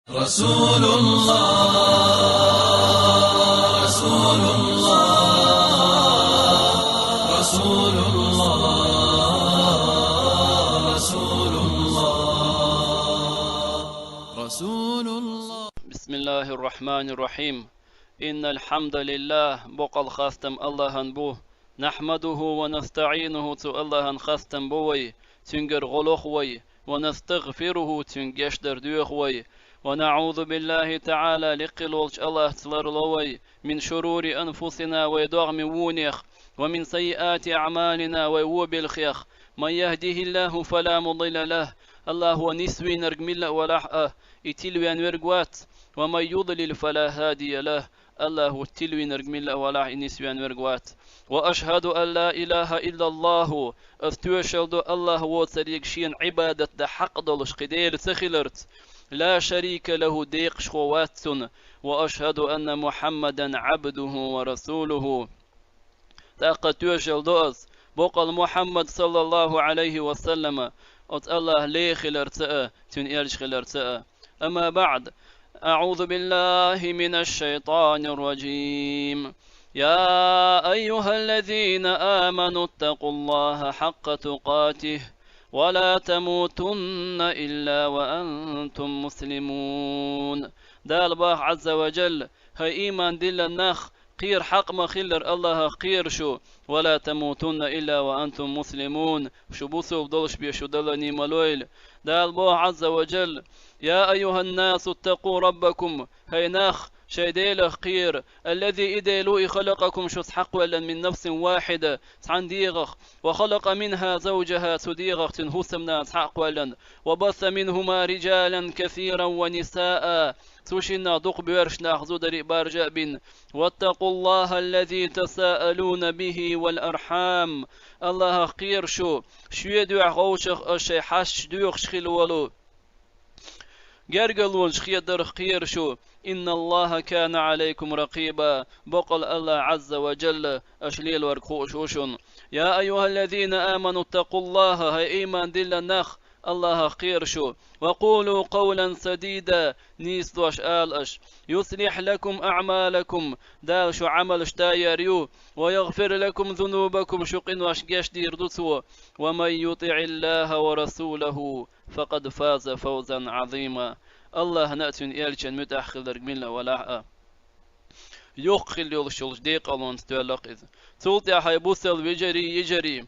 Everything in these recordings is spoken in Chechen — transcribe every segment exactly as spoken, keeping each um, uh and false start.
رسول الله، رسول الله، رسول الله، رسول الله، رسول الله. بسم الله الرحمن الرحيم. إن الحمد لله, бокъал хастам Аллахӏан бу. نحمده ونستعينه, цу Аллахӏан хастам бу вай, цуьнгара гӏо лоху вай, ونستغفره, цуьнга гечдар доьху вай, ونعوذ بالله تعالى, лекхилла волчу Аллахӏца ларло вай, من شرور أنفسنا, вай догӏмийн вонех, ومن سيئات أعمالنا, вай вон белхех, من يهده الله فلا مضل له, Аллахӏо нисвийнарг милла а валахь а, и тилвен верг вац, ومن يضلل فلا هادي له, Аллахӏо тилвийнарг милла а валахь, и нисвен верг вац. وأشهد أن لا إله إلا الله, ас тоьшалла до Аллахӏ воцург шена Ӏибадат дан хьакъ долуш кхин Дела ца хиларца, لا شريك له, декъашхо вац цунна, وأشهد أن محمدا عبده ورسوله. ТӀаккха тоьшалла до ас, бокъал Мухьаммад, саллаллаху Ӏалайхи ва саллама, оцу Аллахӏан ле хиларца а, цуьнан элча хиларца а. أما بعد، أعوذ بالله من الشيطان الرجيم. يا أيها الذين آمنوا اتقوا الله حق تقاته ولا تموتن إلا وأنتم مسلمون. Дала боху Ӏазза ва Джалла: хӀай ийман диллина нах, кхера хьакъ ма-хиллара Аллахӏах кхера шу, ولا تموتن إلا وأنتم مسلمون, шу бусалба долуш бен шу даллане ма лойла. Дала боху Ӏазза ва Джалла: يا أيها الناس اتقوا ربكم, хӀай нах, шайн Делах кхера, الذي, и Дела ву и, خلقكم, шуьца схьакхоьллина, من نفس واحدة, цхьана дегӀах, وخلق منها زوجها, цу дегӀах цуьнан хӀусамнана схьакхоьллина, وبث منهما رجالا كثيرا ونساء, цу шиннах дукха боьрша нах, зударий а, баржа а бина, واتقوا الله الذي تساءلون به والأرحام. Аллахӏах кхера шу, шен дуьхьа вовшах а шайн хьашташ доьхуш хилла волу гергарлонаш хедарх кхера шу. إن الله كان عليكم رقيبا. Боккъал Аллахӏ Ӏазза ва Джалла аша лелорг хууш ву шуна. يا أيها الذين آمنوا اتقوا الله, хӀай ийман диллина нах, Аллахӏах кхера шу. وقولوا قولا سديدا, нийса дош ала аша. يصلح لكم أعمالكم, Дала шун Ӏамалш дӀаяр ю. ويغفر لكم ذنوبكم, шун къинош гечдийр ду Цо. ومن يطع الله ورسوله فقد فاز فوزا عظيما. Аллахӏна а, цуьнан элчанна муьтӀахь хилларг милла а валахь а, йоккха хилла йолуш йолчу декъалонца тоьлла-кх иза. Цул тӀаьхьа, хӀай бусалба вежарий, йижарий,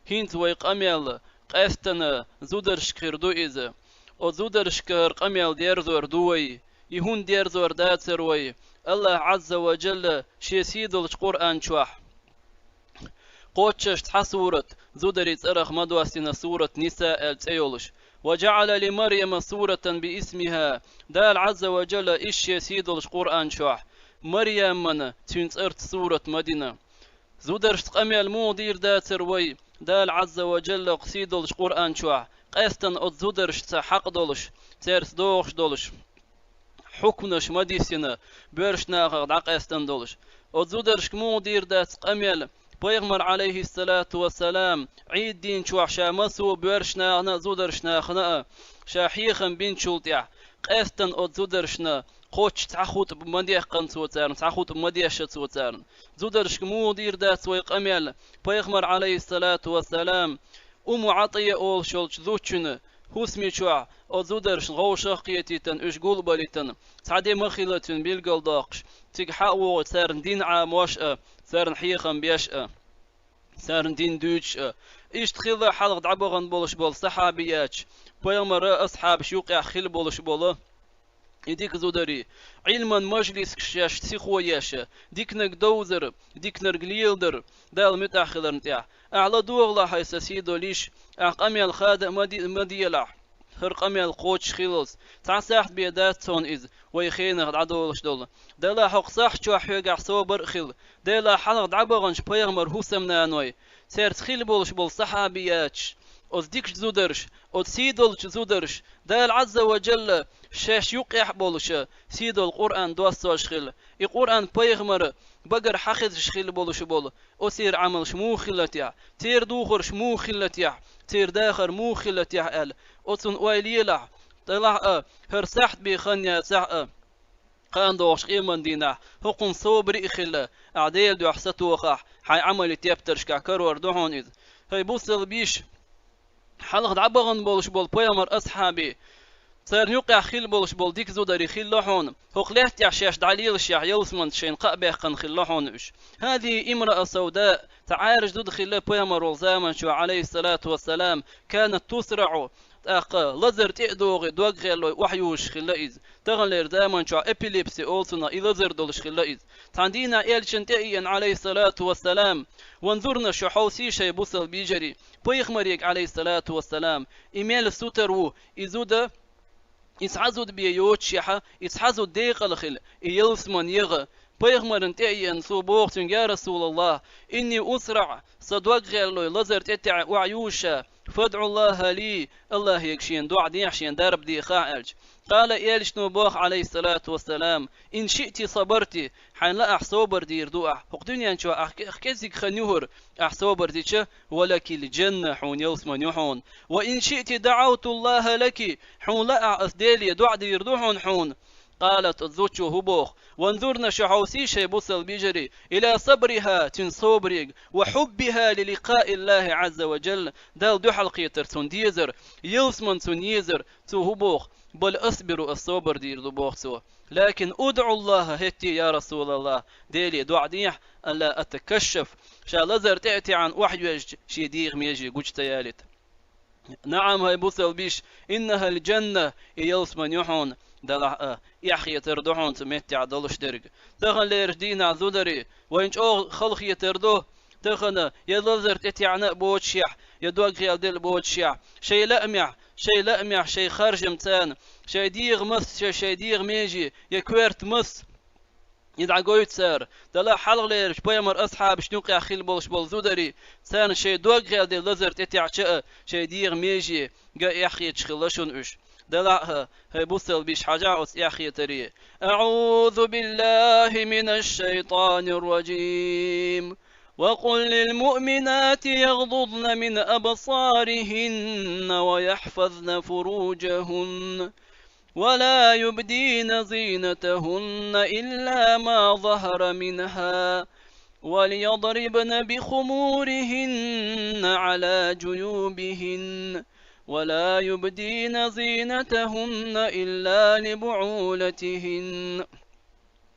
хӀинца вай къамел къаьстина зударшка хир ду иза. Оцу зударшка хӀара къамел дерзор ду вай. И хӀунда дерзор дацара вай? Аллахӏ Ӏазза ва Джалла шен сий долчу Къуръан чохь кхоччуш цхьа сурат, зударий цӀарах ма доссийна, сурат Ниса аьлла цӀе йолуш. وجعل لمريم سورة باسمها. Дала Ӏазза ва Джалла иштта шен сий долчу Къуръан чохь Марьямана цуьнан цӀарца сурат ма дина. Зударшца къамел муха дийр дацара вай? Дала Ӏазза ва Джалла кху сий долчу Къуръан чохь къаьстина оцу зударшца хьакъ долуш, цаьрца догӀуш долуш хьукманаш ма диссина, боьрша нахах дӀакъаьстина долуш. Оцу зударшка муха дийр дац къамел? Пайхамар, Ӏалайхиссалату вассалам, Ӏийд дийна чохь ша массо а боьрша нахана а, зударша нахана а ша хьехам бинчул тӀаьхьа, къаьстина оцу зударшна кхоччуш цхьа хутба ма дехкана цо царна, цхьа хутба ма дешна цо царна. Зударшка муха дийр дац вай къамел? Пайхамар, Ӏалайхиссалату вассалам, Умму Ӏатийя олуш йолчу зудчуьнан хӀусаме чохь оцу зударшна вовшах а кхетийтина, уьш гул а балийтина, цхьа де ма хилла цуьнан билгалдоккхуш, цига схьа а вогӀий царна дин Ӏамош а, царна хьехам беш а, царна дин дуьйцуш а. Иштта хилла хьалха дӀабахана болуш болу сахьабияташ, пайхамаран асхьабаш юкъехь хилла болуш болу и дика зударий, Ӏилман мажлисаш шаьш сихо еш, диканиг довзар, диканиг леладар, Далла муьтӀахь хиларна тӀехь. Ахь ладогӀалахь, хӀай сан сий долу йиша, ахь къамел хада а ма ди-, ма делахь. ХӀара къамел кхочуш хилалц, цхьа сахьт бен дац хьуна иза, вай хенах дӀадолуш долу. Делахь хӀокху сахьт чохь хьоьгахь собар а хила. Делахь хьалха дӀабаханчу пайхамаран хӀусамнаной, цаьрца хилла болуш болу сахьабияташ, оцу дикачу зударша, оцу сий долчу зударша, Дала Ӏазза ва Джалла шаьш юкъехь а болуша, сий долу Къуръан доссош хилла. И Къуръан пайхамаран багара хьахезаш хилла болуш болу. Оцеран Ӏамалш муха хилла техь, церан духарш муха хилла техь, церан дахар муха хилла техь аьлла, оцунна ойла елахь, Делахь а, хӀара сахьт бен хан яцахь а, кхана догӀучу къеман дийнахь хӀокхунна собаре а хилла, ахь Делан дуьхьа сатохахь, хьайн Ӏамале тептаршкахь карор ду хьуна иза. ХӀай бусалба йиша, хьалха дӀабахана болуш болу пайхамар асхьабий, царна юкъехь хилла болуш болу дика зударий хилла хьуна, хӀокху лаьттахь шаьш дӀалелашехь, ялсаманца шайна кхаъ баьккхина хилла хьуна уьш. هذه امرأة سوداء, цхьа Ӏаьржа зуда хилла пайхамар волу заманчохь, عليه الصلاة والسلام, كانت تصرع, тӀаккха лазар тӀе а догӀий, дог гӀеллой, охьаюзуш хилла иза. Таханлера заманчохь эпилепси олу цунах, и лазар долуш хилла иза. Цхьана дийнахь элчанна тӀе а еана, عليه الصلاة والسلام: «وانظرن, шу хьовсий, шайн бусалба йижарий, пайхамаре, عليه الصلاة والسلام, и мел сутара ву, и зуда, и цхьа зуда бен йоцушехь, и цхьа зуда декъала хила, и ялсамане яха». Пайхамарна тӀе а еана, цо боху цуьнга: «يا رسول الله, إني أصرع, сан дог гӀеллой, лазар тӀетаьӀа охьаюзуш, فادع الله لي, Аллахьега шена доӀа дехьа, шена дарба дехахь», аьлча. قال, элчано боху, عليه الصلاة والسلام: «إن شئت صبرت, хьайна лаахь собар дийр ду ахь. ХӀокху дуьнен чохь ахь кӀе-, кӀезиг хан ю хӀара, ахь собар дича, ولك الجنة, хьуна ялсамане ю хьуна. وإن شئت دعوت الله لك, хьуна лаахь ас Деле доӀа дийр ду хьуна хьуна». قالت, оцу зудчо хӀун боху: «وانظرن, шу хьовсий, шайн бусалба йижарий, إلى صبرها, цуьнан собарега, وحبها للقاء الله عز وجل, Далла дуьхьал кхетар цунна дезар, ялсамане цунна езар». Цо хӀун боху: «بل أصبر, ас собар дийр ду», боху цо. «لكن أدع الله, хӀетте, يا رسول الله, Деле доӀа дехьа, ألا أتكشف, ша лазар тӀе а таьӀна, охьайоьжча, шен дегӀан меже гучу ца ялийта». نعم, хӀай бусалба йиша, إنها الجنة, и ялсамане ю хьуна, делахь а, эхь хетар ду хьуна цу меттехь долуш дерг. Таханлерчу дийнахь, зударий, вайна чӀогӀа хала хетар ду, тахана я лазар тӀе таьӀна а боцушехь, я дог гӀелделла боцушехь, шайн лаамехь, шайн лаамехь, шайн харжамца, шайн дегӀан мас, шайн, шайн дегӀан меже, я коьрта мас, и дӀагойту цара. Делахь хьалхалерчу пайхамар асхьабашна юкъехь хилла болуш болу зударий, царна шайн дог гӀелделла лазар тӀе таьӀча а, шайн дегӀан меже ган эхь хеташ хилла шуна уьш. Делахь а, хӀай бусалба йиша, хьажахь оцу эхь хетаре. أعوذ بالله من الشيطان الرجيم. وقل للمؤمنات يغضضن من أبصارهن ويحفظن فروجهن ولا يبدين زينتهن إلا ما ظهر منها وليضربن بخمورهن على جيوبهن ولا يبدين زينتهن إلا لبعولتهن.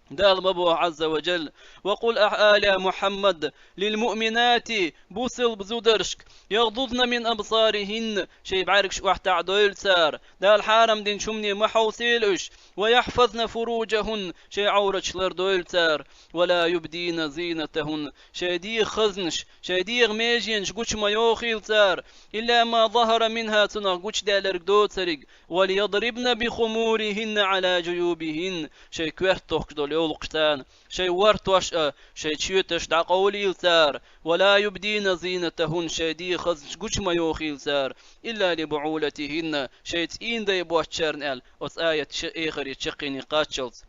Дала ма боху, Ӏазза ва Джалла: «Ва къул», ахь ала, я Мухьаммад, «лил муъминати», бусалба зударшка, «ягъдудна мин абсарихинна», шайн бӀаьргаш охьатаӀадойла цара, Дала хьарам динчу хӀумане ма хьовсийла уьш, «ва яхьфазна фуруджахунна», шайн Ӏовраташ лардойла цара, «ва ла юбдийна зийнатахунна», шайн дегӀан хазнаш, шайн дегӀан меженаш гуча ма йохийла цара, «илла ма захара минха», цунах гучадаьлларг доцург, «ва лиядрибна бихумурихинна Ӏала джуюбихинна», шайн коьрта тохкаш долу йовлакхаш царна, шайн вортош а, шайн чоьташ дӀакъовлийла цара, «ва ла юбдийна зийнатахунна», шайн дегӀан хазнаш гуча ма йохийла цара, «илла ли буӀулатихинна», шайн цӀийнан дай боцчарна аьлла, оцу аят ша-, эхаре чаккхене кхаччалц.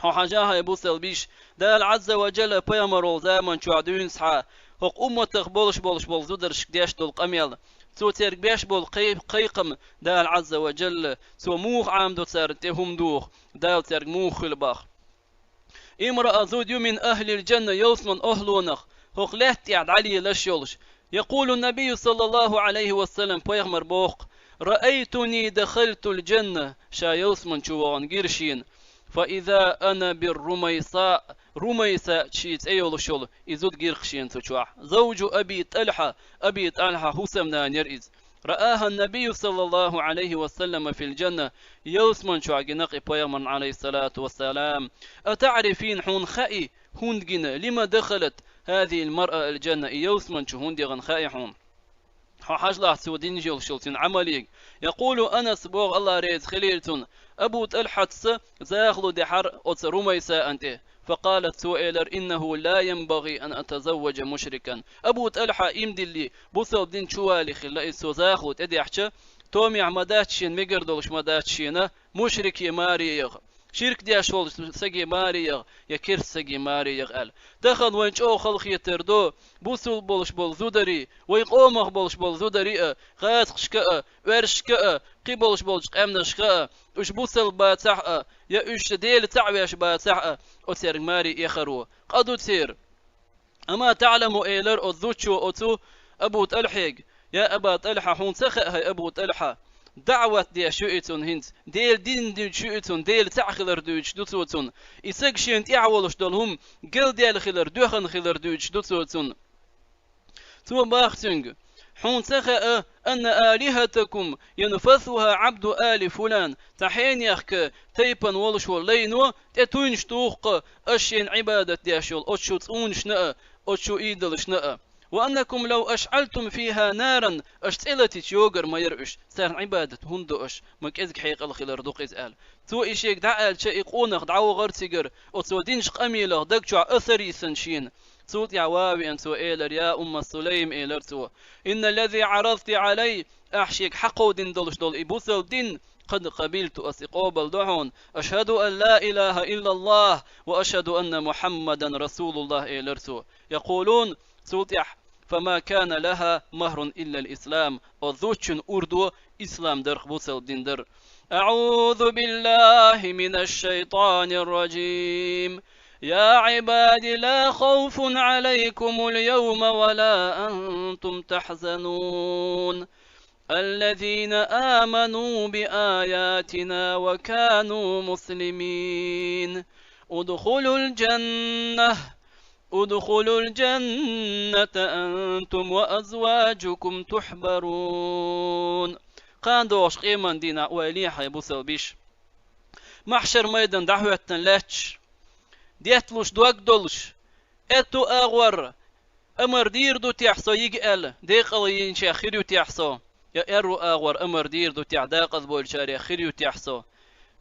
Хьо хьажахьа, бусалба йиша, Дала Ӏазза ва Джалла пайхамар волу заман чохь дуьйна схьа, хӀокху умматах болуш болуш болу зударшка деш долу къамел, цо цаьрга беш болу кхай-, кхайкхам, Дала Ӏазза ва Джалла, цо муха Ӏамадо царна тӀе хӀума духу, Дала цаьрга муха хуьлу боху. Имраа зуда ю мин ахлил джанна, ялсаман охӀлонах, хӀокху лаьтта тӀехь дӀалелаш йолуш. Якъулу набийю саллаллаху Ӏалайхи ва саллам, пайхамар боху: «Раайтуни дахалтул джанна», ша ялсаман чу вахана гира шена. «Фа иза ана бир Румайса», Румайса шен цӀе йолуш йолу и зуда гира-кх шена цу чохь. «Завджу Аби ТӀалхьа», Аби ТӀалхьа хӀусамнана яра иза. «Рааха набийю саллаллаху Ӏалайхи ва саллама фил джанна», ялсаман чохь гина-кх и пайхамарна, Ӏалайхиссалату вассалам. «Атаърифина», хьуна хаьий, хӀунда гина, «лима дахалат хазихил маръа ал джанна», и ялсаман чу хӀунда яхана хаьий хьуна? Хьо хьажалахь цо дина йолуш йолу цуьнан Ӏамалега. Якъулу Анас, боху, Алла реза хилийла цунна, Абу ТӀалхьатца захало дехьара оцу Румайсаан тӀе. «Факъалат», цо элира: «Иннаху ла янбагӀи ан атазавваджа мушрикан». Абу ТӀалхьа ийман диллий, бусалба дин чу валий хилла иза, цо захало тӀедехча, томехь ма дац шена, мегар долуш ма дац шена мушрике маре яха. ширк деш волчу саге маре яха, я керста саге маре яха аьлла. Тахана вайн чӀогӀа халахетар до, бусалба болуш болу зударий, вайн къомах болуш болу зударий а, гӀазкхашка а, оьрсашка а, кхин болуш болчу къаьмнашка а, уьш бусалба бацахь а, я уьш Дела цхьаъ веш бацахь а, оцаьрга маре эхаро. Къа ду церан. Амма таӀламу, элира оцу зудчо оцу Абу ТӀалхьега: «Я Аба ТӀалхьа, хьуна ца хаьа, хӀай Абу ТӀалхьа, даӀват деш ю и цунна хӀинца, Делан дин дуьйцуш ю и цунна, Дела цхьаъ хилар дуьйцуш ду цо цунна. И саг шена тӀехь волуш долу хӀума галдаьлла хилар, доьхна хилар дуьйцуш ду цо цунна». Цо боху цуьнга: «Хьуна ца хаьа, анна алихатакум янфасуха абду али фулан, цхьа хьенех тайпана волуш волу лайно тӀетуьйнаш туху-кх аш шена Ӏибадат деш йолу оцу шун цӀунашна а, оцу шун идолашна а. Ва аннакум лав ашъалтум фиха наран, аш цӀе латича йогур ма яра уьш, царна Ӏибадат хӀунда до аш, ма кӀезиг хьекъал хилар ду-кх иза», – аьлла. Цо и шега дӀааьлча, и къонах дӀавахара цигара, оцо динчу къамелах даг чохь асар йисина шена. Цул тӀаьхьа ван а веана цо элира: «Я Умма Сулайм, – элира цо, – инна лази Ӏаразти Ӏалай, ахь шега хьакховдина долуш долу и бусалба дин, къад къабилту, ас и къобалдо хьуна, ашхаду ан ла илаха иллаллах ва ашхаду анна Мухаммадан расулуллах», – элира цо. Якъулун, цул тӀаьхьа: «Фама кана лаха махрун иллал ислам», оцу зудчун урдо ислам дара-кх, бусалба дин дара. أعوذ بالله من الشيطان الرجيم. يا عباد لا خوف عليكم اليوم ولا أنتم تحزنون. الذين آمنوا بآياتنا وكانوا مسلمين. ادخلوا الجنة. ادخلوا الجنة أنتم وأزواجكم تحبرون. Кхана догӀуш къеман дийнахь ойла е, хӀай бусалбаш. Маьхьшар майдан дӀахӀоьттина лаьтташ, детталуш дог долуш, аьтту агӀор амар дийр ду техь со йига аьлла, декъала йинчех хир ю техь со, я аьрру агӀор амар дийр ду техь декъаза болчарех хир ю техь со,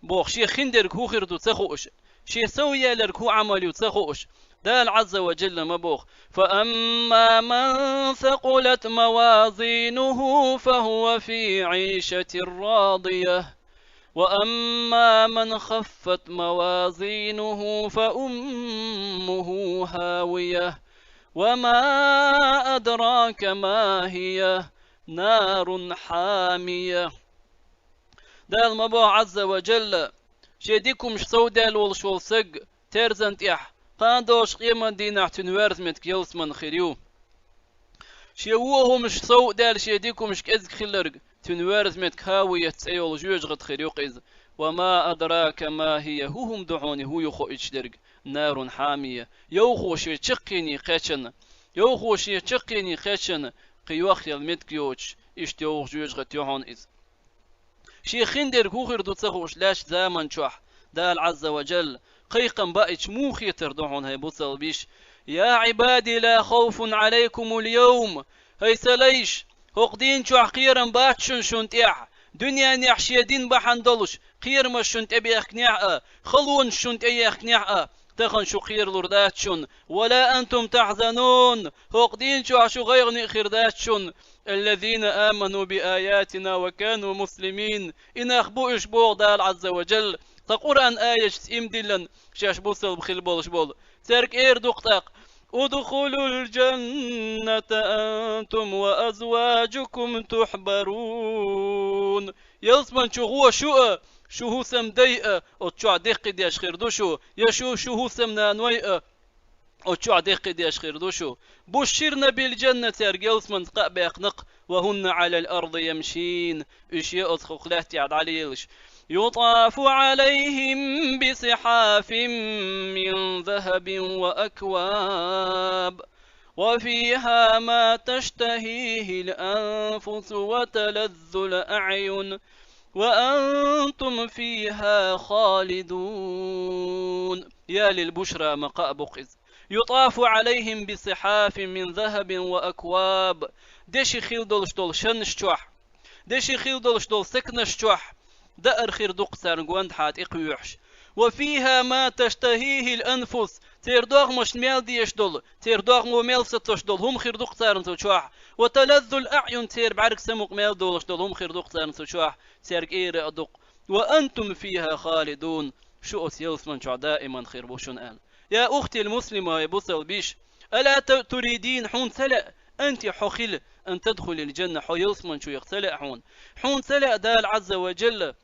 боху, шен хиндерг хӀун хир ду ца хууш, шен сов яьлларг хӀун Ӏамал ю ца хууш, Дала Ӏазза ва Джалла ма боху: فأما من ثقلت موازينه فهو في عيشة راضية. وأما من خفت موازينه فأمه هاوية. وما أدراك ما هي. نار حامية. Дала ма боху Ӏазза ва Джалла, шен дика хӀумаш сов даьлла волуш волу саг терзан тӀехь, кхана догӀуш къеман дийнахь цуьнан верза меттиг ялсамани хир ю. Шен вон хӀумаш сов а даьлла, шен дика хӀумаш кӀезиг хилларг, цуьнан верза меттиг Хавият цӀе йолу жоьжахати хир ю-кх иза. Ва ма адрака ма хия, хӀун хӀума ду хьуна и хӀун ю хоуьйтуш дерг, нарун хьамия, йовхо шен чаккхене кхеччина, йовхо шен чаккхене кхеччина, кхин йохъелла меттиг йоцуш, иштта йовха жоьжахати ю хьуна иза. Шен хиндерг хӀун хир ду ца хууш лаьттачу заман чохь, Дала Ӏазза ва Джалла кхайкхам баийча муха хетар ду хьуна, хӀай бусалбаш? Я Ӏибади, ла хавфун Ӏалайкумул йовм, хӀай сан лайш, хӀокху дийна чохь кхерам бац шуна шуна тӀехь, дуьненехь шен дин бахьана долуш кхерамаш шуна тӀебехкинехь а, халонаш шуна тӀеехкинехь а, тахана шу кхералур дац шуна, ва ла антум тахьзанун, хӀокху дийна чохь шу гӀайгӀане а хир дац шуна. Аллазина аману би аятина ва кану муслимин. И нах бу уьш, боху Дала Ӏазза ва Джалла, тхан Къуръан аяташца иман диллина, шаьш бусалба хилла болуш болу. Цаьрга эр ду-кх тӀаккха: «Удхулул джанната антум ва азваджукум тухбарун». Ялсаман чу гӀо шу а, шу хӀусамдай а, оцу чохь деккхийдеш хир ду шу, я шу, шу хӀусамнаной а, оцу чохь деккхийдеш хир ду шу. Бушширна бил джанна, цаьрга ялсаманца кхаъ баьккхина-кх, ва хӀунна Ӏалал арди ямшин, уьш я оцу хӀокху лаьттехь дӀалелаш. Ютафу Ӏалайхим би сихьафин мин захабин ва акваб. وفيها ما تشتهيه الأنفس وتلذ الأعين وأنتم فيها خالدون. Я лил бушра ма-кхаъ бу-кх иза. يطاف عليهم بصحاف من ذهب وأكواب. Деши хилла долуш долу шанаш чохь, деши хилла долуш долу саканаш чохь даар хир ду-кх царна гонаха тӀекхоьхьуш. وفيها ما تشتهيه الأنفس. Церан догӀмашна мел дезаш долу, церан догӀмо мел сацош долу хӀума хир ду-кх царна цу чохь. وتلذ الأعين. Церан бӀаьрган самукъа мел долуш долу хӀума хир ду-кх царна цу чохь. Цаьрга эр а ду-кх: وأنتم فيها خالدون. шу оцу ялсаман чохь даиман хир бу шуна аьлла. Я ухтил муслима, ай бусалба йиш, ала т-, туридин, хьуна ца лаьа, анти, хьо хила, ан тадхулил джанна, хьо ялсаман чу яха ца лаьа хьуна? Хьуна ца лаьа Дала Азза ва Джалла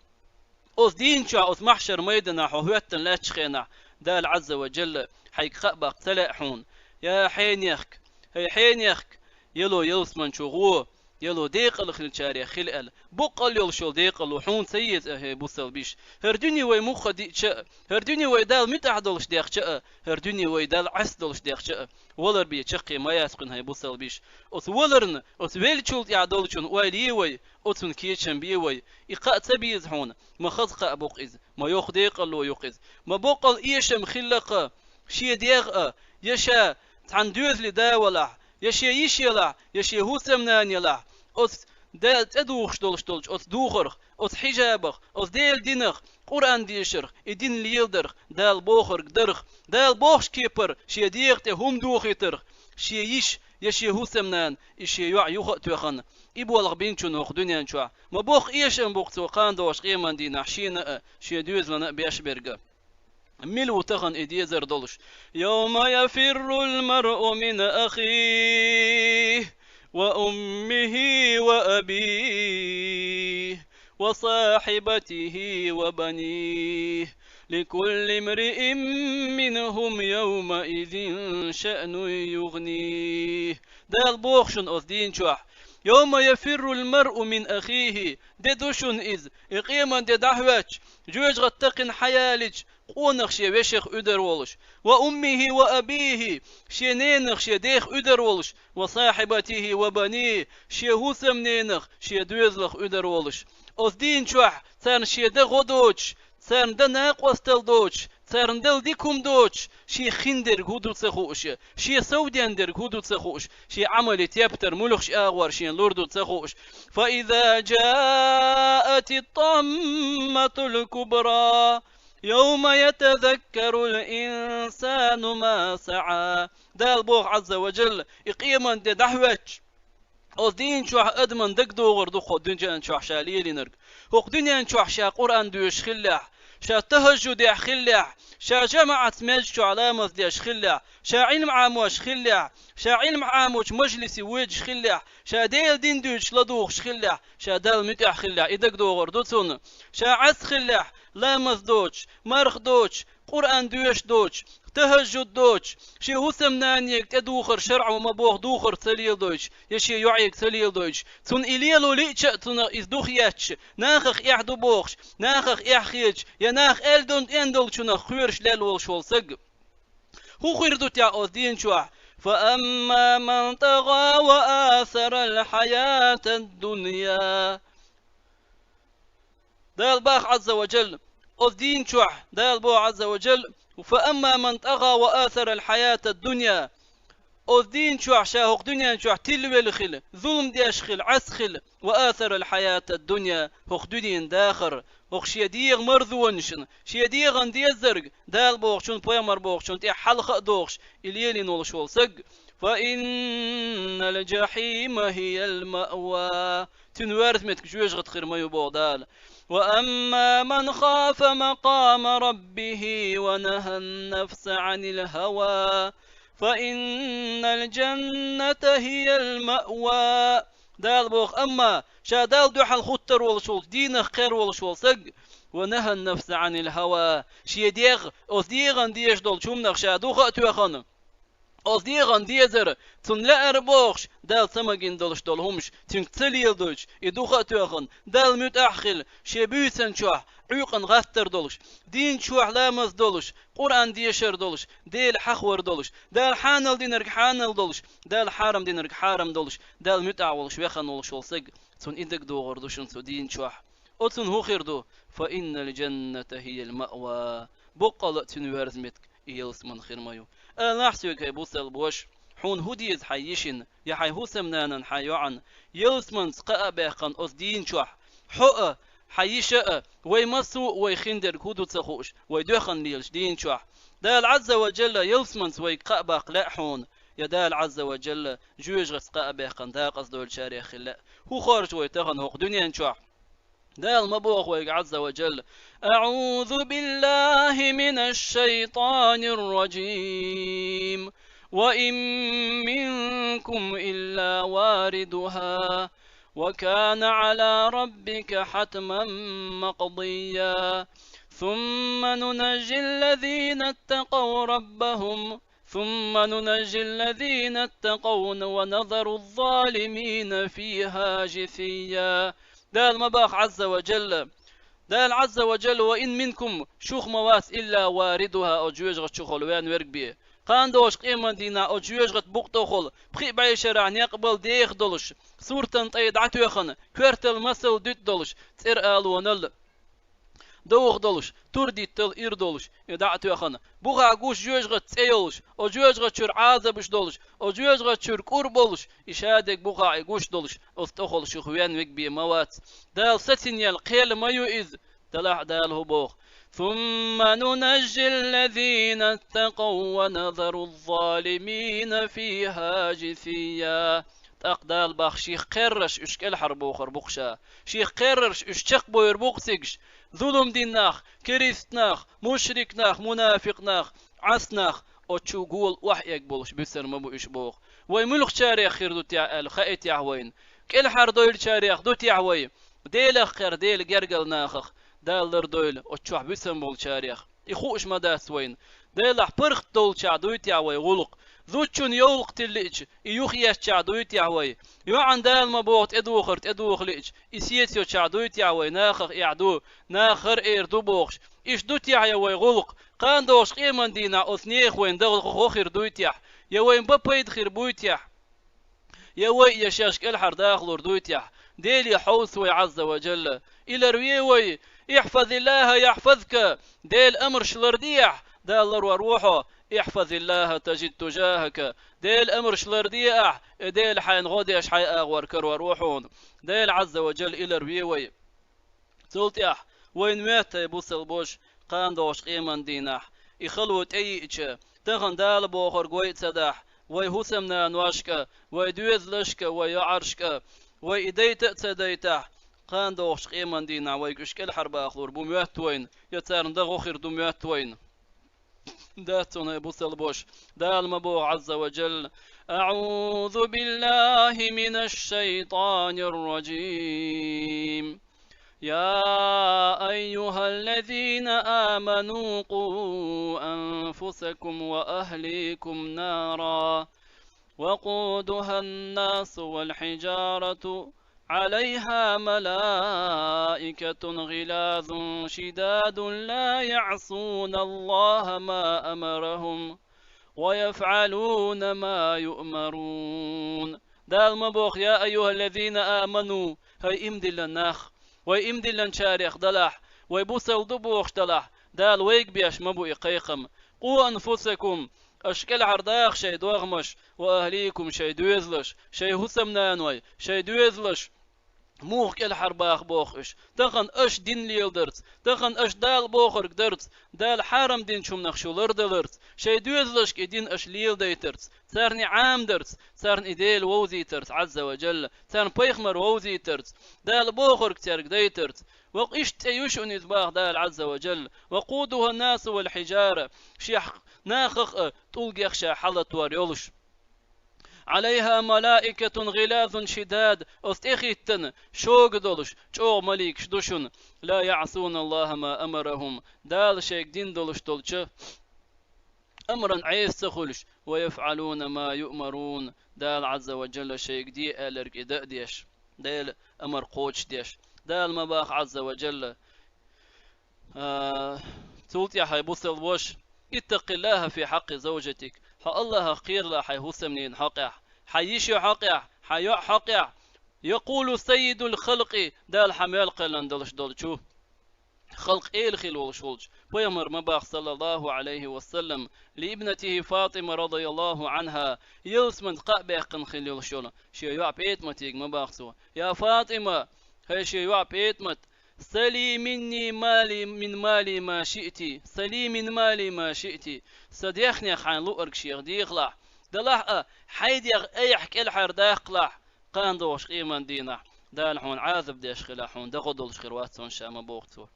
оцу дийна чохь, оцу махьшар майданахь хьо хӀоьттина лаьттачу хенахь, Дала Азза ва Джалла хьайга кхаъ баккха ца лаьа хьуна? Я хьенехк, хӀай хьенехк, яло ялсаман чу гӀо, яло декъала хилчарех хила аьлла. Боккъал йолуш йолу декъало хьуна ца еза, хӀай бусалба йиш? ХӀара дуьне вай муха диъча а, хӀара дуьне вай Далла муьтӀахь долуш дехча а, хӀара дуьне вай Далла Ӏеса долуш дехча а, валар бен чаккхе ма яц кхуьнан, хӀай бусалба йиш. Оцу валарна, оцу веллачул тӀаьхьа долчунна ойла е вай, оцунна кечам бе вай. И кхаъ ца беза хьуна, ма хаза кхаъ бу-кх иза, ма йоккха декъало ю-кх иза, ма боккъал эшам хилла-кх шен дегӀ а, я ша цхьана доьзале да валахь, я шен йиш ялахь, я шен хӀусамнана ялахь, оцу Дала цӀе духуш долуш долчу оцу духарх, оцу хьижабах, оцу Делан динах, Къуръан дешарх, и дин леладарх, Дала бохург дарх, Дала бохучу кепара шен дегӀа тӀе хӀума дохийтарх, шен йиш я шен хӀусамнана, и шен йоӀ юха а тоьхна, и болх бинчунна хӀокху дуьнен чохь. Ма боккха эшам бу-кх цо кхана догӀучу къеман дийнахь шена а, шен доьзална а беш берг. Мила ву тахана и дезар долуш? يوم يفر المرء من أخيه وأمه وأبيه وصاحبته وبنيه لكل امرئ منهم يومئذ شأن يغنيه. Дала боху шуна оцу дийна чохь: يوم يفر المرء من أخيه, де ду шуна иза, и къеман де дӀахӀоьттича, жоьжахатта кхин хьаялича, къонах шен вешех уьдар волуш, وأمه وأبيه, шен ненах, шен дех уьдар волуш, وصاحبته وبنيه, шен хӀусамненах, шен доьзалах уьдар волуш. Оцу дийна чохь царна шен дан гӀо доцуш, царна дан накъосталла доцуш, царна дала дика хӀума доцуш, шен хиндерг хӀун ду ца хууш, шен совдендерг хӀун ду ца хууш, шен Ӏамале тептар муьлхачу агӀор шена лур ду ца хууш. فإذا جاءت الطامة الكبرى يوم يتذكر الإنسان ما سعى. Дала боху Азза ва Джалла, и къеман де дӀахӀоьттича, оцу дийна чохь адаман дагадогӀур ду хӀокху дуьнен чохь ша лелийнарг. ХӀокху дуьнен чохь ша Къуръан доьшуш хиллехь, ша тахӀажжудехь хиллехь, ша жамаӀатца маьждиг чохь ламаз деш хиллехь, ша Ӏилма Ӏамош хиллехь, ша Ӏилма Ӏамочу мажлисе воьдуш хиллехь, ша Делан дин дуьйцуш ладугӀуш хиллехь, ша Далла муьтӀахь хиллехь, и дагадогӀур ду цунна. Ша Ӏеса хиллехь, ламаз доцуш, марха доцуш, Къуръан доьшуш доцуш, тахӀажжуд доцуш, шен хӀусамнанега тӀедухар шарӀо ма боху духар ца леладойтуш, я шен йоӀега ца леладойтуш, цунна и лело лиъча а, цунах иза духаетташ, нахах эхь ду бохуш, нахах эхь хеташ, я наха аьлла долу тӀен долчунах кхоьруш лелла волуш волу саг. ХӀун хир ду техьа оцу дийна чохь? فأما من طغى وآثر الحياة الدنيا. Дала боху Азза ва Джалла, оцу дийна чохь, Дала боху Азза ва Джалла: فأما من طغى وآثر الحياة الدنيا. Оцу дийна чохь ша хӀокху дуьнен чохь тилавелла хила, зулам деш хила, Ӏеса хила, وآثر الحياة الدنيا, хӀокху дуьненан дахар, хӀокху шен дегӀан марзонашна, шен дегӀан дезарг, Дала бохучун, пайхамар бохучун тӀехь хьалха а дохуш, и лелийна волуш волу саг, فإن الجحيم هي المأوى. Цуьнан верза меттиг жоьжахат хир ма ю боху Дала. وأما من خاف مقام ربه ونهى النفس عن الهوى فإن الجنة هي المأوى. Дала боху, амма ша Далла дуьхьал хӀуттур волуш волчу дийнах кхер волуш волу саг, ونهى النفس عن الهوى, шен дегӀ, оцу дегӀан дезаш долчу хӀуманах ша духа а тоьхна, оцу дегӀан дезар, цунна лаьара бохуш, Далла ца магийна долуш долу хӀумаш, цуьнга ца леладойтуш, и духа а тоьхна, Далла муьтӀахь а хила, шен буьйсан чохь, Ӏуьйкъана гӀаттар долуш, дийна чохь ламаз долуш, Къуръан дешар долуш, Дела хьахор долуш, Дала хьанал динарг хьанал долуш, Дала хьарам динарг хьарам долуш, Далла муьтӀахь волуш, вехана волуш волу саг, цунна и дагадогӀур ду шуна цу дийна чохь. Оцунна хӀун хир ду? فإن الجنة هي المأوى. Боккъала а цуьнан верза меттиг и ялсаман хир ма ю. Алахь соьга, хӀай бусалба ваша, хьуна хӀун деза хьайн йишина, я хьайн хӀусамнанан, хьайн йоӀан, ялсаманца кхаъ а баьккхина оцу дийна чохь, хьо а, хьан йиша а, вай массо а вай хиндерг хӀун ду ца хууш, вай доьхна лелаш дийна чохь. Дала Азза ва Джалла ялсаманца вайга кхаъ баккха лаьа хьуна, я Дала Азза ва Джалла жоьжахатца кхаъ а баьккхина дакъаза дойлачарех хила лаьа. ХӀун хоржу вай тахана хӀокху дуьнен чохь? Дала ма боху вайга, Ӏазза ва Джалла: «أعوذ بالله من الشيطان الرجيم. وإن منكم إلا واردها. وكان على ربك حتما مقضيا. ثم ننجي الذين اتقوا ربهم ثم ننجي الذين اتقوا ونذر الظالمين فيها جثيا». Дала ма боху, Ӏазза ва Джалла. Дала, Ӏазза ва Джалла: «وإن منكم», шух ма вац, «إلا واردها», оцу жоьжагӀата чухула вен верг бен. Кхана долчу къеман дийнахь оцу жоьжагӀата букъа тӀехула пхи бӀешарахь некъ бала деха долуш, суртан тӀе дӀатоьхна, коьртал масал дуьту долуш, цӀера алонал довха долуш, тур диттал ира долуш, и дӀа а тоьхна, бухахь гуш жоьжагӀат цӀе йолуш, оцу жоьжагӀат чуьра Ӏазабаш долуш, оцу жоьжагӀат чуьра кӀур болуш, и шадерг бухахь и гуш долуш, оцу тӀехула шух вен вег бен ма вац. Дала сацина ял кхел ма ю иза, делахь а Дала хӀун боху: «ثم ننجي الذين اتقوا ونذر الظالمين فيها جثيا». ТӀаккха Дала боху, шех кхерарш уьш кӀелхьарбохур бу-кх ша. Шех кхерарш уьш чекхбойур бу-кх цигаш. Зулам дина нах, керист нах, мушрик нах, мунафикъ нах, Ӏас нах, оцу чу гола охьаэгна болуш буьсур ма бу уьш боху. Вай муьлхачарех хир ду техьа аьлла хаийтехьа вайна? КӀелхьардевллачарех ду техьа вай? Делах кхерчу Делан гергара нахах, Дала лардойла, оцу чохь буьсур болчарех. И хууш ма дац вайна. Делахь паргӀат долчохь дуй техьа вай гӀуллакх? Зудчун йовлакх тилла лиъча, и юхаэцчохь дуй техьа вай? ЙоӀана Дала ма боху тӀедухар тӀедуха лиъча, и сецайочохь дуй техьа вай нахах эхь ду, наха хӀара эр ду бохуш? Иштта ду техьа я вай гӀуллакх? Кхана долчу къеман дийнахь оцу нехан вайна дагӀа гӀо хир дуй техьа? Я вайна бан пайда хир буй техьа? Я вай, я шаьш кӀелхьардахалур дуй техьа? Деле хьовса вай, Ӏазза ва Джалла. И ларве вай. «احفظ الله يحفظك». Делан амарш лардехьа, Дала ларвор ву хьо. «احفظ الله تجد تجاهك». Делан амарш лардехьа, и Дела хьайна гӀо деш, хьайн агӀор карор ву хьуна. Дела, Ӏазза ва Джалла, и ларве вай. Цул тӀаьхьа вайна моьтту, хӀай бусалбаш, кхана долчу къеман дийнахь и хало тӀеиъча, тахана Дала бохург вай а ца дахь, вай хӀусамнаношка, вай доьзалшка, вай йоӀаршка, вай и дайта а ца дайтахь, кхана долчу къеман дийнахь вайга уьш кӀелхьарбахалур бу моьтту вайна, я царна дагӀа гӀо хир ду моьтту вайна. Дац цунах, хӀай бусалбаш, Дала ма боху, Ӏазза ва Джалла: «أعوذ بالله من الشيطان الرجيم. يا أيها الذين آمنوا قوا أنفسكم وأهليكم نارا وقودها الناس والحجارة عليها ملائكة غلاظ شداد لا يعصون الله ما أمرهم ويفعلون ما يؤمرون». Дала ма боху: «يا أيها الذين آمنوا», хӀай иман диллина нах, вай иман диллинчарех далахь, вай бусалба ду бохуш далахь, Дала вайга беш ма бу и кхайкхам. «قوا أنفسكم», аша кӀелхьардаха шайн догӀмаш, «وأهليكم», шайн доьзалш, шайн хӀусамнаной, шайн доьзалш. Муха кӀелхьарбаха боху уьш? Тахана аша дин леладарца, тахана аша Дала бохург дарца, Дала хьарам динчу хӀуманах шу лардаларца, шайн доьзалшка и дин аша леладайтарца, царна и Ӏамадарца, царна и Дела вовзийтарца, Ӏазза ва Джалла, царна пайхамар вовзийтарца, Дала бохург цаьрга дайтарца. Ва иштта цӀе ю шуна иза, боху Дала, Ӏазза ва Джалла: «وقودها الناس والحجارة», шех нахах а, тӀулгех ша хьалатор йолуш. «عليها ملائكة غلاظ شداد», оцу тӀе хӀиттина шога долуш, чӀогӀа маликаш ду шуна. «لا يعصون الله ما أمرهم», Дала шайга дина долуш долчу амран Ӏеса ца хуьлуш, «ويفعلون ما يؤمرون», Дала, Ӏазза ва Джалла, шайга де аьлларг и дан а деш, Делан амар кхочушдеш. Дала ма боху, Ӏазза ва Джалла, А, цул тӀаьхьа, хӀай бусалба ваша, «اتق الله في حق زوجتك», хьо Аллахах кхералахь хьайн хӀусамненан хьокъехь, хьайн йишин хьокъехь, хьайн йоӀан хьокъехь. «يقول سيد الخلق», Дала хьан мел кхоьллина долуш долчу, халкъан эла хилла волуш волчу пайхамара ма боху, саллаллаху Ӏалайхи ва саллам, «لابنته فاطمة رضي الله عنها», ялсаманин кхаъ баьккхина хилла йолуш йолу шен йоӀа ПетӀматига ма боху цо: «يا فاطمة», хӀай шен йоӀ ПетӀмат, «سلي مني مالي، من مالي ما شئت، سلي من مالي ما شئت». Сан дегӀах хьайна луург шех дехалахь, делахь а, хьайн дегӀ айхьа кӀелхьардаккхалахь, кхана догӀучу къеман дийнахь. Дала хьуна Ӏазап деш хилахь, хьуна дагӀо долуш хир вац хьуна ша, ма боху цо.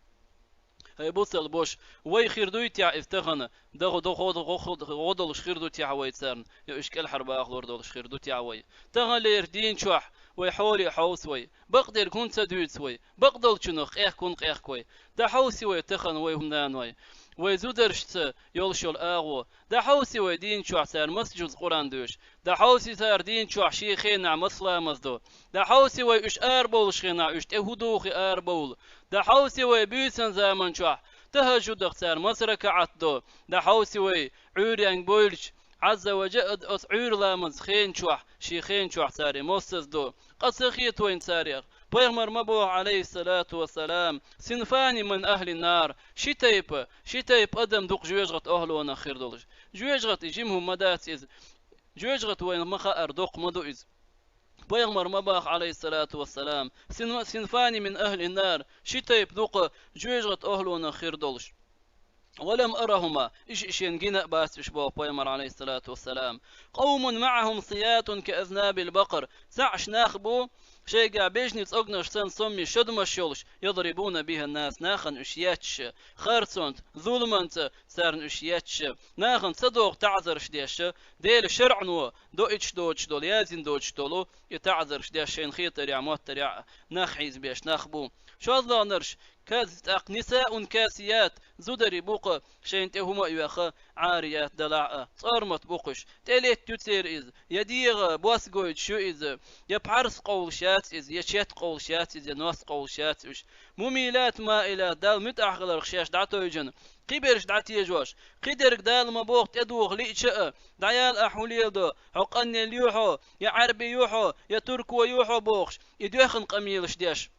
ХӀай бусалба ваша, вай хир дуй техьа иза тахана, дагӀо, дагӀо, дагӀо, дагӀо долуш хир ду техьа вай царна, я уьш кӀелхьарбахалур долуш хир ду техьа вай? Таханлерчу дийна чохь вай хьоле хьовса вай, бакъдерг хӀунда ца дуьйцу вай, бакъдолчунах къехка хӀунда къехка вай? ДӀахьовсий вай тахана вай хӀуманан вай, вай зударшца йолуш йолу агӀо, дӀахьовсий вай дийна чохь цара маса жуз Къуръан доьшу, дӀахьовсий цара дийна чохь шен хенахь маса ламаз до, дӀахьовсий вай уьш арабовлуш хенахь, уьш тӀе хӀун духу арабовлу, дӀахьовсий вай буьйсан заман чохь тахӀажжудах цара маса ракаӀат до, дӀахьовсий вай Ӏуьйренга бовлучу Ӏазза ва Жа-, оцу Ӏуьйра ламазан хен чохь, шен хен чохь цара и мосазза до. Къа ца хета вайна царех? Пайхамар ма боху, Ӏалайхиссалату вассалам: «Синфани мин ахлин нар», ши тайпа, ши тайпа адам дукха жоьжахатан охӀлонах хир долуш. Жоьжахат и жима хӀума ма дац иза. Жоьжахат вайна ма хаара, доккха ма ду иза. Пайхамар ма боху, Ӏалайхиссалату вассалам: «Син-, синфани мин ахлин нар», ши тайпа дукха жоьжахатан охӀлонах хир долуш. «Ва лам арахума», и шиъ шена гина а бац уьш, боху пайхамар, Ӏалайхиссалату вассалам: «Къавмун маӀахум сиятун ка азнабил бакъар». ЦаӀ уьш нах бу, шайгахь бежанийн цӀогнаш санна сомми шадамаш йолуш, «ядрибуна бихан нас», нахана уьш етташ, харцонца, зуламанца царна уьш етташ, нахана ца догӀу таӀзарш деш, Делан шарӀо доуьйтуш доцуш долу, яздина доцуш долу и таӀзарш деш, шайна хетарехь, моттарехь а нах хьийзабеш нах бу. ШозлагӀнарш, каз-, тӀаккха нисаун касият, зударий бу-кх, шайна тӀе хӀума а йоьхна, Ӏарият делахь а, цӀормат бу-кх уьш, тӀелетта ю церан иза, я дегӀан бос гойтуш ю иза, я пхьарс къовлуш яц иза, я четта къовлуш яц иза, я нос къовлуш яц уьш. Мумилат, маилат, Далла муьтӀахь хиларх шаьш дӀатевжина, кхиберш дӀатежош, кхидерг Дала ма боху тӀедуха лиъча а, дӀаяла ахь хӀун леладо, хьо къанъелла ю хьо, я Ӏаьрби ю хьо, я турко ю хьо бохуш, и доьхна къамелаш деш.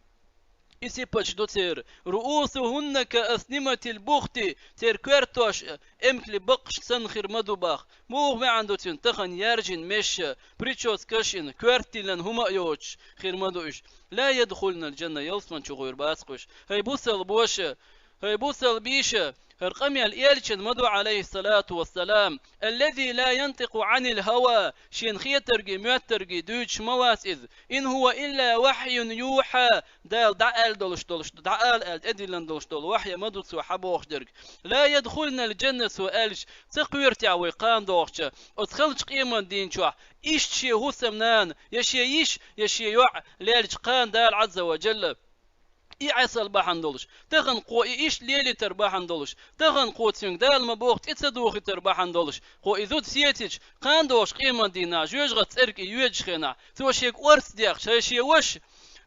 И сипаташ ду церан: «Руусухунна ка асниматил бухти», церан коьртош эмкали баккъаш санна хир ма ду боху. Муха маьӀна ду цуьнан? Тахана яьржина мешаш, прическаш йина, коьрта тиллина хӀума а йоцуш хир ма ду уьш. «Ла ядхулнал джанна», ялсамани чу гӀур бац-кх уьш. ХӀай бусалба ваша, хӀай бусалба йиша, хӀара къамел элчан ма ду, Ӏалайхиссалату вассалам: «Аллази ла янтикъу Ӏанил хӀава», шена хетаргий, моьттаргий дуьйцуш ма вац иза. «Ин хӀува илла вахьюн юхьа», Дала дӀаала долуш долуш, дӀаала аьлла тӀедиллина долуш долу вахья ма ду цо хьан бохуш дерг. «Ла ядхулнал джанна», цо аьлча, ца кхоьру техьа вай кхана догӀуча, оцу халчу къеман дийна чохь, иштта шен хӀусамнана, я шен йиша, я шен йоӀ лелча кхана Дала Ӏазза ва Джалла и Ӏесал бахьана долуш, тахана кхо и иштта лелийтар бахьана долуш, тахана кхо цуьнга Дала ма боху тӀе ца духийтар бахьана долуш, кхо и зуда сецича, кхана догӀуш къеман дийнахь, жоьжахатин цӀерга и йоьдуш хенахь, цо шега орца дехча: «ХӀай шен ваша,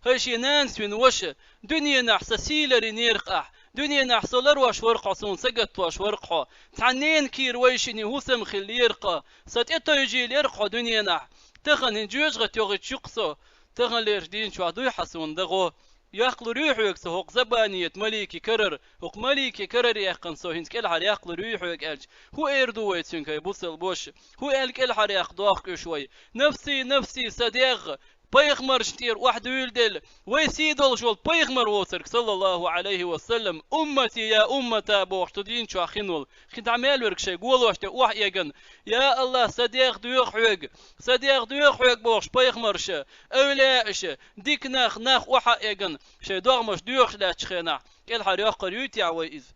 хӀай шен нанас вина ваша, дуьненахь сан сий ларйинера-кх ахь, дуьненахь со ларош вара-кх хьо, суна сагатдеш вара-кх хьо, цхьана ненан кийра вайшинна хӀусам хиллера-кх, сан тӀетевжийлера-кх хьо дуьненахь. Тахана хӀинца жоьжахате йохуьйтуш ю-кх со, таханлерчу дийна чохь дуй хьан суна дагӀо?» Яккхалур юй хьоьга со хӀокху Забаният маликин карара, хӀокху маликин карара яьккхина со хӀинца кӀелхьара яккхалур юй хьоьга аьлча, хӀун эр ду вай цуьнга, хӀай бусалба ваша? ХӀун аьлла кӀелхьара яккха дохку уьш вай? «Нафси, нафси, сан дегӀ, пайхамаршна тӀера охьадуьйладелла, вай сий долуш волу пайхамар воцург, саллаллаху Ӏалайхи ва саллам, уммати, я уммата бохуш цу дийна чохь хин волу, кхин дӀа мел верг шайн голошна тӀе охьаэгна: Я АллахӀ, сан дегӀ доьху хьоьга, сан дегӀ доьху хьоьга бохуш пайхамарша, эвлаяаша, дика нах, нах охьа а эгна, шайн догӀмаш доьхуш лаьттачу хенахь, кӀелхьара йоккхур юй техьа вай иза?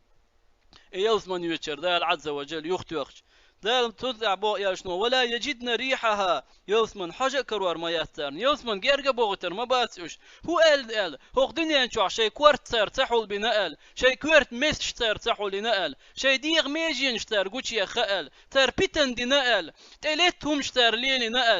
И ялсамани вечара Дала Ӏазза ва Джалла юхатоьхча, Дала цунна тӀехь боху элчано: «Ва ла яджидна рихьаха», ялсамани хьожа а карор ма яц царна, ялсамани герга а бохуьйтур ма бац уьш. ХӀун аьлла аьлла, хӀокху дуьнен чохь шайн корта цара ца хьулбина аьлла, шайн коьрта месаш цара ца хьулйина аьлла, шайн дегӀан меженаш цара гучуехха аьлла, цара питана дина аьлла, тӀелетта хӀумаш цара лелийна аьлла,